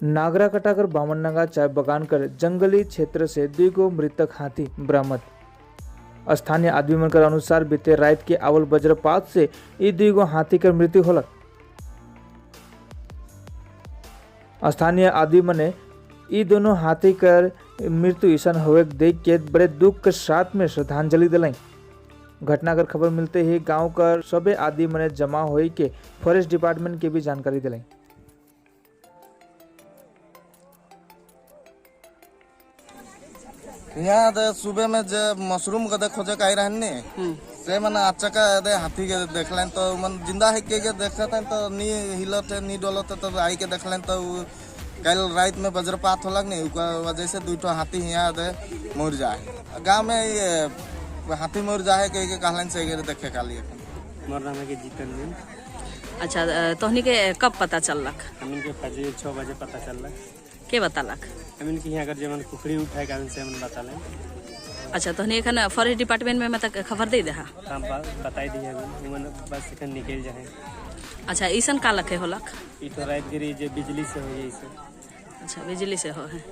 नागराकाटा कर बामनडंगा चाय बगान कर जंगली क्षेत्र से 2 मृतक हाथी बरामद। स्थानीय आदमी मन कर अनुसार बीते रात के आवल वज्रपात से ई 2 हाथी कर मृत्यु होलक। स्थानीय आदमी मने ई दोनों हाथी कर मृत्यु ऐसा होवे देख के बड़े दुख के साथ में श्रद्धांजलि दिलाई। घटना कर खबर मिलते ही गांव कर सबे आदमी मने जमा होई के फॉरेस्ट डिपार्टमेंट के भी जानकारी दिलाई। यहाँ दे सुबह में जे मशरूम गदे खोजे के आई रहन नी, से मने अचका दे हाथी के देखलन तो मन जिंदा है के देखत हैं तो नी हिलत है नी डोलत है, तो आई के देखलन तो कल रात में वज्रपात होलक नी, ओकर वजह से 2 हाथी यहाँ दे मर जाए। गांव में ये हाथी मर जाए के कहलन से देखे काली। मोर नाम है के जीतन सिंह। अच्छा, तोहनी के कब पता चललक? हमन के 5-6 बजे पता चललक। के बतालक? हमन के यहाँ अगर जमन कुकड़ी उठाए के से हमन बताले। अच्छा, तोहनी एखन फॉरेस्ट डिपार्टमेंट में मतलब खबर दे देहा? हम बताई दी हन, उमन बस एखन निकल जाए। अच्छा, ऐसन का लखे होलक? ई तो रात गिरी जे बिजली से हो जैसे। अच्छा, बिजली से हो है।